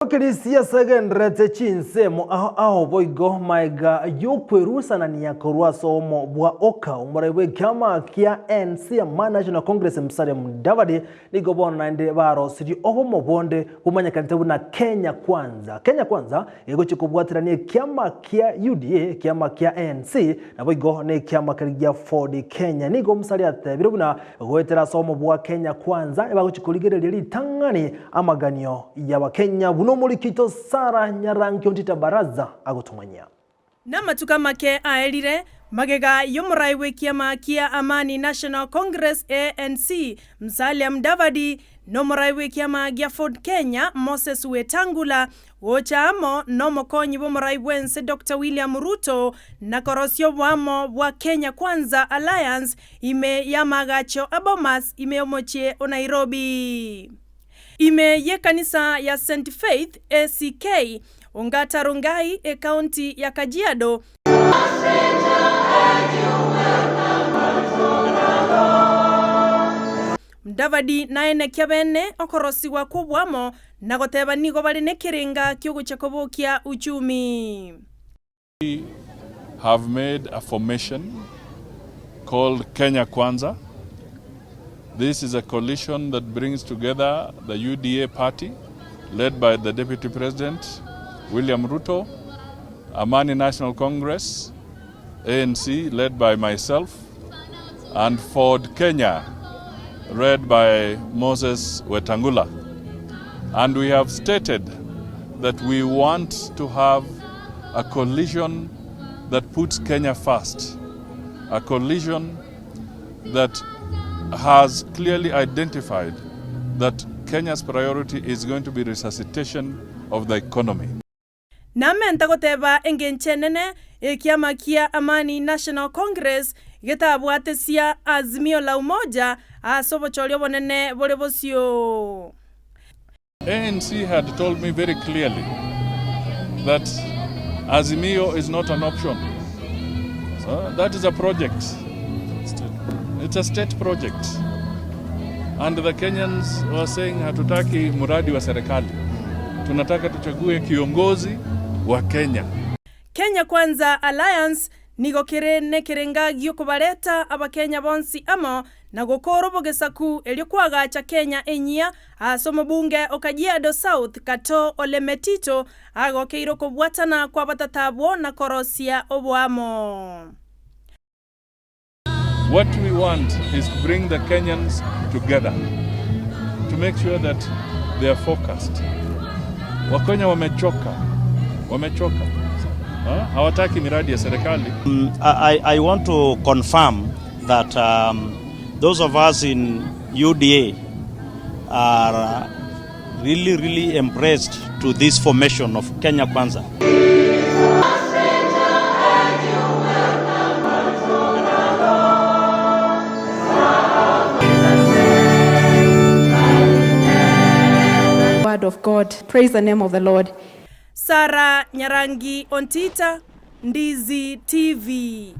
Ekerisia segenderete chinsemo ao ao boigo maega y'okwerusanania korwa ase obomo bwa Oka, omorai bw'ekiama kia NCM National Congress Musalia Mudavadi nigo bono naende barosirie obomo bonde bomanyekanete buna Kenya Kwanza. Kenya Kwanza egochia kobwaterania ekiama kia UDA, ekiama kia ANC naboigo nekiama keria gia Ford Kenya. Nigo Musalia atebire buna Goetera ase obomo bwa Kenya Kwanza ebagochia korigereria ritang'ani amaganio y'Abakenya buna omoriki oito Sarah Nyarangi Ontita Baraza agotomanyia. Namatuko amake aerire, magega y'omorai bw'ekiama kia Amani National Congress, ANC, Musalia Mudavadi, na omorai bw'ekiama gia Ford Kenya, Moses Wetangula, Gocha amo nomokonyi bw'omorai bw'ense Doctor William Ruto na korosia oboamo bwa Kenya Kwanza Alliance ime y'amaagacho a Bomas ime y'omochie o Nairobi. Ime y'ekanisa ya St Faith ACK, Ongata Rongai, ekaunti ya Kajiado, Mudavadi naenekia bene okorosigwa kw'oboamo na goteba nigo bare nekerenga ki'ogochia kobokia uchumi. We have made a formation called Kenya Kwanza. This is a coalition that brings together the UDA party led by the Deputy President William Ruto, Amani National Congress, ANC led by myself, and Ford Kenya led by Moses Wetangula. And we have stated that we want to have a coalition that puts Kenya first, a coalition that has clearly identified that Kenya's priority is going to be resuscitation of the economy. Namenta goteba engencho enene y'ekiama kia Amani National Congress getabwatesia Azimio la Umoja ase obochori obonene bore bosio. ANC had told me very clearly that Azimio is not an option. So that is a project. It's a state project. And the Kenyans were saying hatutaki mradi wa serikali. Tunataka tuchague kiongozi wa Kenya. Kenya Kwanza Alliance nigo kere nekerenga giokobareta abakenya bonsi amo na gokoora obogesaku erio koagacha Kenya enyia ase omobunge o Kajiado South Katoo Ole Metito agokeire okobwatana kw'abatata abwo na korosia oboamo. What we want is to bring the Kenyans together to make sure that they are focused. Wakenya wamechoka, wamechoka ha? Hawataki miradi ya serikali. I want to confirm that those of us in UDA are really, really impressed to this formation of Kenya Kwanza. Word of God. Praise the name of the Lord. Sarah Nyarangi Ontita, Ndizi TV.